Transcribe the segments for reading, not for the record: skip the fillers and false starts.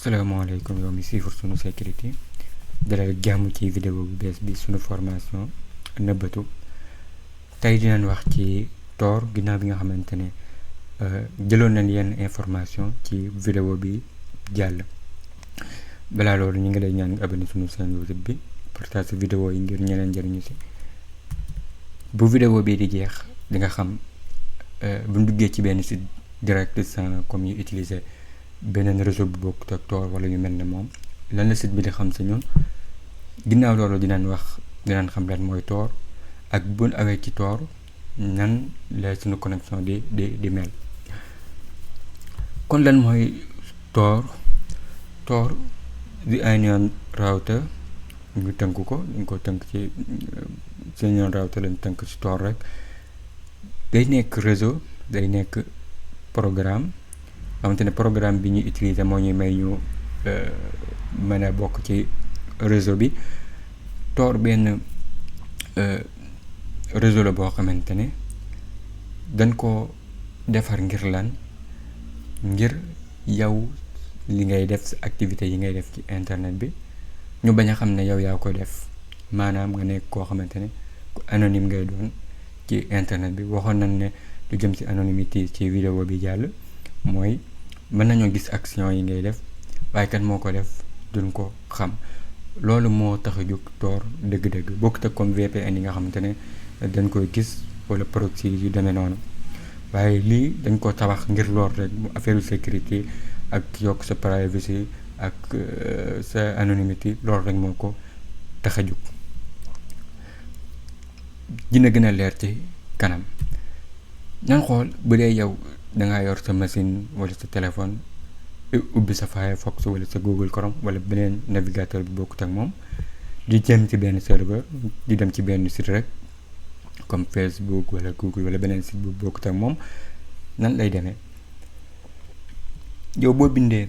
salaamaaleykum yow mi suivre sunu sécurité dalal jàmm ci vidéo bu bees bi sunu formation nëbbatu tey dinañ wax ci Tor ginnaaw bi nga xamante ne jëloon nañ yenn information ci vidéo bi jàll. balaa loolu ñu ngi lay ñaan nga abonné sunu chaîne YouTube bi partage vidéo yi ngir ñeneen njëriñu si bu vidéo bii di jeex di nga xam bu ñu duggee ci benn site direct sans comme yu utiliser beneen réseau bu bokkut ak Tor wala yu mel ne moom lan la site bi di xam si ñun. ginnaaw loolu dinañ xam lan mooy Tor ak buñ awee ci Tor nan la suñu connexion di mel. kon lan mooy Tor di onion router ñu tënk ko ñu ko tënk ci onion router lañ tënk ci Tor rek day nekk réseau day nekk programme xamante ne programme bi ñuy utiliser moo ñuy may ñu mën a bokk ci réseau bi. Tor benn réseau la boo xamante ne dañ ko defar ngir lan ngir yow li ngay def sa activité yi ngay def ci internet bi ñu bañ a xam ne yow yaa koy def maanaam nga nekk koo xamante ne anonyme ngay doon ci internet bi. waxoon nañ ne lu jëm ci anonymité ci vidéo bi jàll mooy mën nañoo gis action yi ngay def waaye kan moo ko def duñ ko xam. loolu moo tax a jóg Tor dëgg-dëgg bokkut ak comme VPN yi nga xamante ne dañ koy gis wala proxy yu demee noonu waaye lii dañ ko tabax ngir lool rek mu affaire sécurité ak yokk sa privacy ak sa anonymité loolu rek moo ko tax a jóg. dina gën a leer ci kanam nan xool bu dee yow dangaa yor sa machine wala sa téléphone ubbi sa Firefox wala sa Google Chrome wala beneen navigateur bi bokkut ak moom di jëm ci benn serveur di dem ci benn site rek comme Facebook wala Google wala beneen site bu bokkut ak moom nan lay demee. yow boo bindee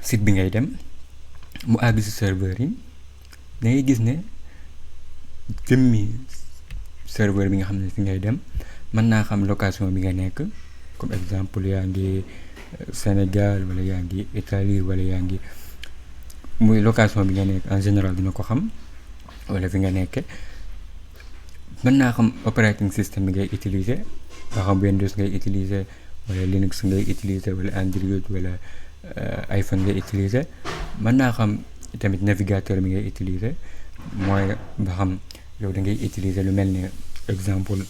site bi ngay dem mu àgg si serveur yi da ngay gis ne jëmmi serveur bi nga xam ne fi ngay dem mën naa xam location bi nga nekk comme exemple yaa ngi Sénégal wala yaa ngi Italie wala yaa ngi muy location bi nga nekk en général dina ko xam wala fi nga nekke. mën naa xam operating system bi ngay utiliser nga xam Windows ngay utiliser wala Linux ngay utiliser wala Android wala iPhone ngay utiliser. mën naa xam tamit navigateur bi ngay utiliser mooy ba xam yow da ngay utiliser lu mel ne exemple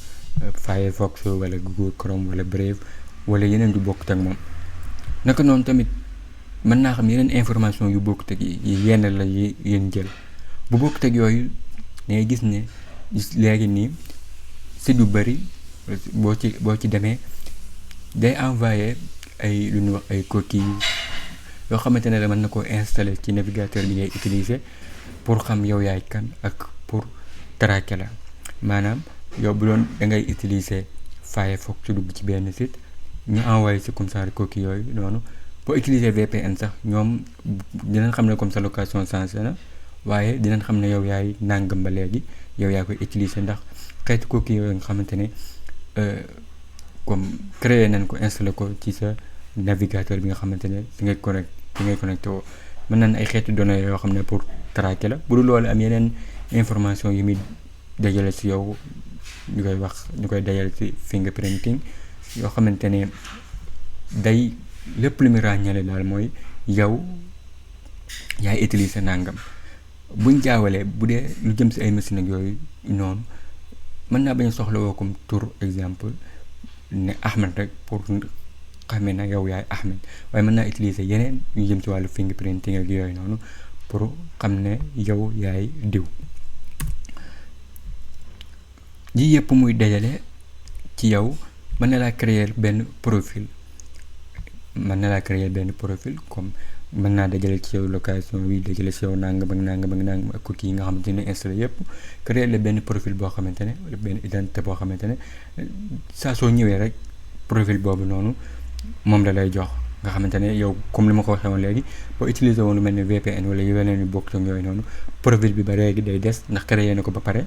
Firefox wala Google Chrome wala Brave wala yeneen du bokkut ak moom. naka noonu tamit mën naa xam yeneen information yu bokkut ak yi yenn la yi yéen jël bu bokkut ak yooyu dangay gis ne léegi nii site yu bëri boo ci demee day envoyer ay lu ñuy wax ay cookies yoo xamante ne la mën na koo installer ci navigateur bi ngay utiliser pour xam yow yaay kan ak pour traquer la. maanaam yow bu doon da ngay utiliser Firefox su dugg ci benn site ñu envoyé si comme ça cookies yooyu noonu boo utiliser VPN sax ñoom dinañ xam ne comme sa location changé na waaye dinañ xam ne yow yaay nàngam ba léegi yow yaa koy utiliser ndax xeetu cookies yooyu nga xamante ne comme créé nañ ko installé ko ci sa navigateur bi nga xamante ne si ngay connecté woo mën nañ ay xeetu données yoo xam ne pour traquer la. bu dul loolu am yeneen information yu muy dajale si yow ñu koy dajale si fingerprinting yoo xamante ne day lépp lu muy ràññale daal mooy yow yaay utiliser nangam. buñ jaawalee bu dee lu jëm si ay machine ak yooyu noonu mën naa bañ a soxla woo comme tur exemple ne Ahmed rek pour xamee na yow yaay Ahmed waaye mën naa utiliser yeneen yu jëm ci wàllu fingerprinting ak yooyu noonu pour xam ne yow yaay diw. yi yëpp muy dajale ci yow mën na laa créer benn profil comme mën naa dajale ci yow location bi dajale ci yow nangam ak cookies yi nga xamante ne installé yëpp créer la benn profil boo xamante ne wala benn identité boo xamante ne saa soo ñëwee rek profil boobu noonu moom la lay jox nga xamante ne yow comme li ma ko waxee woon léegi boo utiliser woon lu mel ne VPN wala yeneen yu bokk ak yooyu noonu profil bi ba léegi day des ndax créé na ko ba pare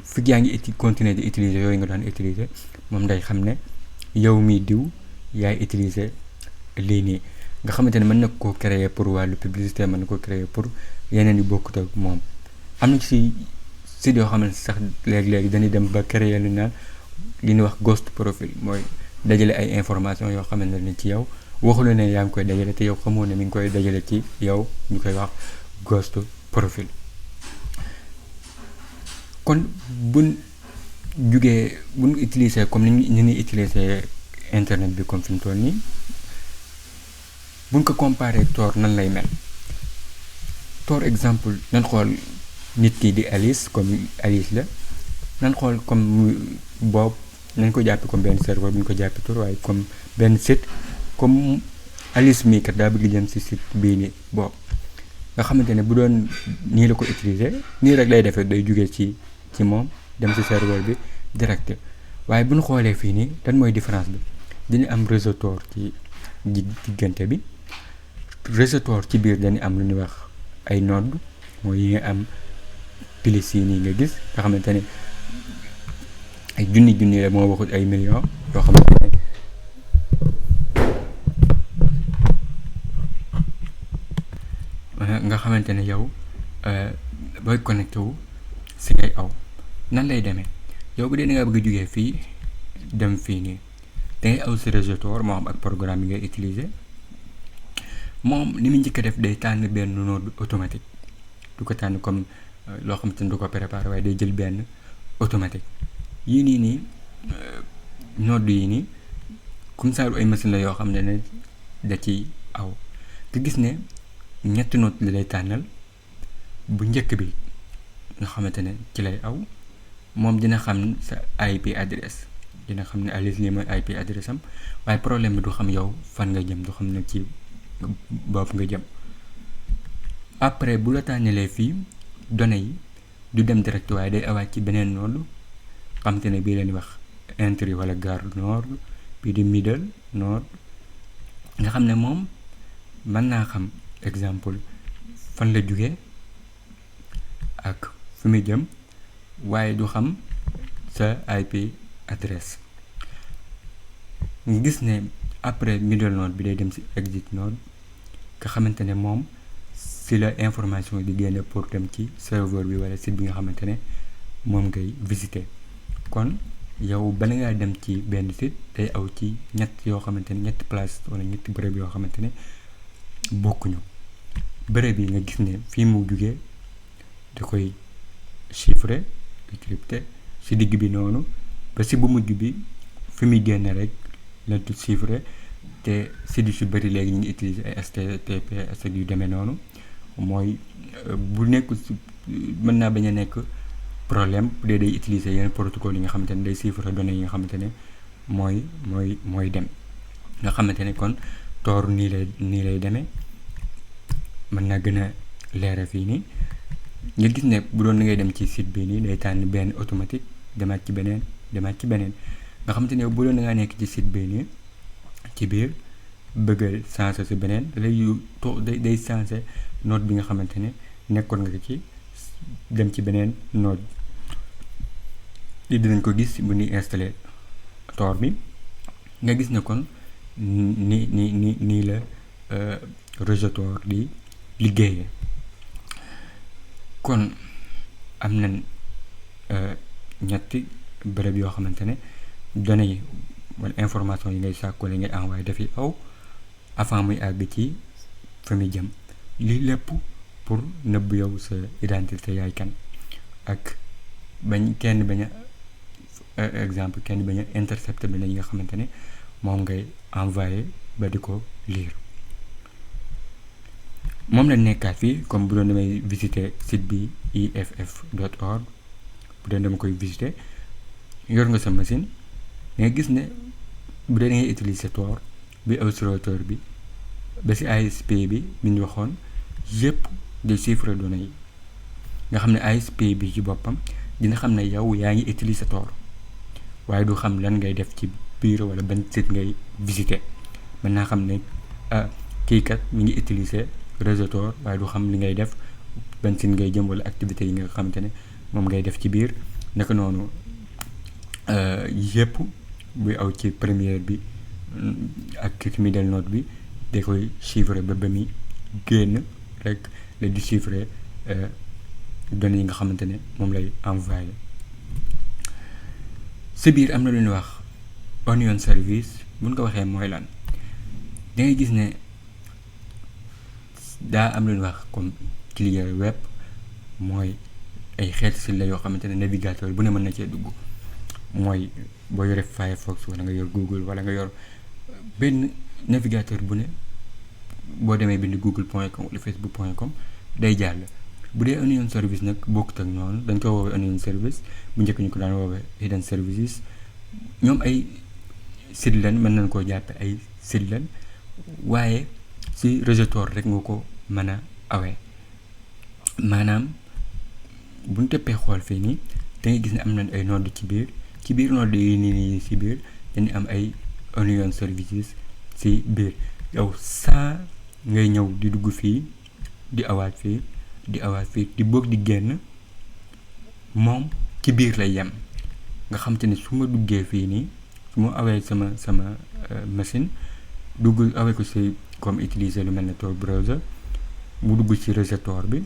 fi yaa ngi continuer di utiliser yooyu nga daan utiliser moom day xam ne yow mi diw yaay utiliser lii nii nga xamante ne mën na koo créer pour wàllu publicité, mën na ko créer pour yeneen yu bokkut ak moom. am na ci site yoo xam ne sax léegi-léegi dañuy dem ba créer lu naan li ñuy wax ghost profil, mooy dajale ay information yoo xamante ne ci yow waxula ne yaa ngi koy dajale te yow xamoo ne mi ngi koy dajale ci yow, ñu koy wax ghost profil. kon buñ utiliser comme ni ñuy utiliser internet bi comme fi mu toll nii, buñ ko comparer Tor nan lay mel. Tor exemple nan xool nit ki di Alice, comme Alice la, nan xool comme boobu nañ ko jàppe comme benn serveur, bu ñu ko jàppe Tor, waaye comme benn site, comme Alice mii kat daa bëgg jëm si site bii nii boobu nga xamante ne bu doon nii la ko utiliser nii rek lay defee, day jugee ci moom dem si serveur bi direct. waaye bu ñu xoolee fii nii dan mooy différence bi, dina am réseau Tor ci diggante bi. réseau Tor ci biir dañu am lu ñuy wax ay node, mooy yi nga am pilis yi nii nga gis, nga xamante ne ay junni la, moo waxut ay millions yoo xamante ne nga xamante ne yow booy connecté wu si ngay aw. nan lay demee, yow bu dee da nga bëgg a jugee fii dem fii nii, dangay aw si réseau Tor moo xam ak programme yi ngay utiliser. moom li mu njëkk a def day tànn benn node automatique, du ko tànn comme loo xamante ne du ko préparé, waaye day jël benn automatique. yii nii node yi nii comme ça ay machine la yoo xam ne da ci aw. te gis ne ñetti node li lay tànnal. bu njëkk bi nga xamante ne ci lay aw, moom dina xam sa IP adresse, dina xam ne Alice lii mooy IP adresse am, waaye problème bi du xam yow fan nga jëm, du xam ne ci bopp nga jëm. après bu la tànnalee fii données yi du dem direct, waaye day awaat ci beneen node, xamante ne bii leen wax entry wala garde node, bii di middle node, nga xam ne moom mën naa xam exemple fan la jugee ak fi muy jëm, waaye du xam sa IP adresse. nga gis ne après middle node bi day dem ci exit node, nga xamante ne moom si la information di génne pour dem ci serveur bi wala site bi nga xamante ne moom ngay visiter. kon yow bala ngaa dem ci benn site day aw ci ñett yoo xamante ne ñetti place wala ñetti bërëb yoo xamante ne bokkuñu. bërëb yi nga gis ne fii mu jugee da koy chiffrer, crypté si digg bi noonu ba si bu mujj bi fi muy génne rek la du chiffrer. te si du si bëri léegi ñu ngi utiliser ay HTTPS yu demee noonu, mooy bu nekk mën naa bañ a nekk problème bu dee day utiliser yenn protocole yi nga xamante ne day chiffrer données yi nga xamante ne mooy dem. nga xamante ne kon Tor nii lay demee. mën naa gën a leeral fii nii nga gis ne bu doon da ngay dem ci site bi nii day tànn benn automatique, demaat ci beneen nga xamante ne bu doon da ngaa nekk ci site bi nii ci biir bëgg a changer si beneen day changer node bi nga xamante ne nekkoon nga ci, dem ci beneen node. li dinañ ko gis bu ñuy installé Tor bi. nga gis ne kon nii la réseau Tor di liggéeyee. kon am nañ ñetti bërëb yoo xamante ne données yi wala information yi ngay sàkku la ngay envoyé dafiy aw avant muy àgg ci fa muy jëm. lii lépp pour nëbb yow sa identité yaay kan, ak kenn bañ a intercepté bi yi nga xamante ne moom ngay envoyé ba di ko lire. moom la nekkaat fii comme bu doon damay visiter site bi EFF.org, bu doon dama koy visiter yor nga sa machine, nga gis ne bu dee da ngay utiliser Tor bi aw si routeur bi ba si ISP bi ñu waxoon yëpp di chiffrer données yi, nga xam ne ISP bi ci boppam dina xam ne yow yaa ngi utiliser Tor, waaye du xam lan ngay def ci biir wala ban site ngay visiter. mën naa xam ne kii kat mi ngi utiliser réseau Tor, waaye du xam li ngay def, ban site ngay jëm wala activité yi nga xamante ne moom ngay def ci biir. naka noonu yëpp buy aw ci première bi ak ci middle node bi da koy chiffrer ba muy génn rek la di chiffrer données yi nga xamante ne moom lay envoyé. si biir am na lu ñuy wax onion service buñ ko waxee mooy lan da ngay gis ne daa am lu ñuy wax comme client web mooy ay xeeti si la yoo xamante ne navigateur bu ne mën na cee dugg. mooy boo yore Firefox wala nga yor Google wala nga yor benn navigateur bu ne boo demee bind google.com wala facebook.com day jàll. bu dee onion service nag bokkut ak noonu dañ ko woowee onion service bu njëkk ñu ko daan woowee hidden services. ñoom ay site lan mën nañ koo jàppe ay site lan waaye si réseau Tor rek nga ko mën a awee. maanaam buñ teppee xool fii nii da ngay gis ne am nañ ay node ci biir node yi nii si biir dañu am ay onion services si biir. yow saa ngay ñëw di dugg fii di awaat fii di bëgg di génn moom ci biir lay yem nga xam te ne su ma duggee fii nii su ma awee sama machine dugg awee ko si comme utiliser lu mel ne Tor browser mu dugg ci réseau Tor bi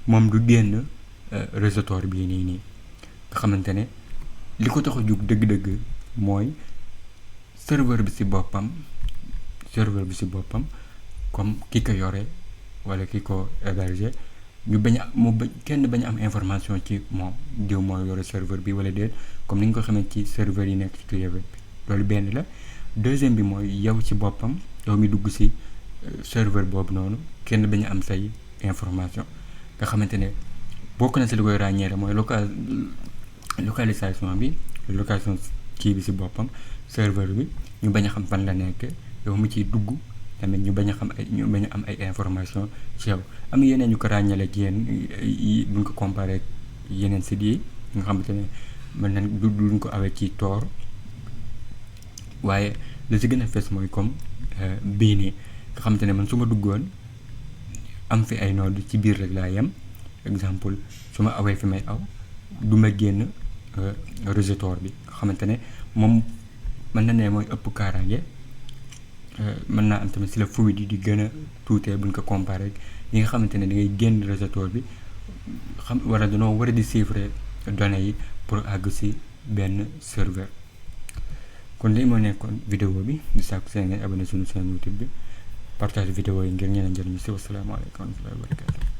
moom du génn réseau Tor bii nii nga xamante ne li ko tax a jug dëgg-dëgg mooy serveur bi si boppam comme ki ko yore wala ki ko héberger ñu kenn bañ am information ci moom diw moo yore serveur bi wala déet comme ni nga ko xamee ci serveur yi nekk ci client bi loolu benn la. deuxième bi mooy yow ci boppam yow mi dugg si serveur boobu noonu kenn bañ am say information nga xamante ne bokk na si li koy ràññeere mooy localisation bi location kii bi si boppam serveur bi ñu bañ a xam fan la nekk yow mu ciy dugg tamit ñu bañ a am ay information ci yow. am yeneen ñu ko ràññale ci yéen buñ ko comparé yeneen sites yi nga xamante ne mën nañ duñ ko awee ci Tor waaye li si gën a fees mooy comme bii nii nga xamante ne man su ma duggoon am fi ay node ci biir rek laa yem. exemple su ma awee fi may aw du ma génn réseau Tor bi nga xamante ne moom mën na ne mooy ëpp kaaraange. mën naa am tamit si la fluide yi di gën a tuutee buñ ko comparé yi nga xamante ne da ngay génn réseau Tor bi dañoo war a di chiffrer données yi pour àgg si benn serveur. kon lii moo nekkoon vidéo bi di sàkku seen ngeen abonné suñu chaîne YouTube bi partage vidéo yi ngir ñeneen njëriñu si wasalaamaaleykum wa rahmatullahi wa barakatuh.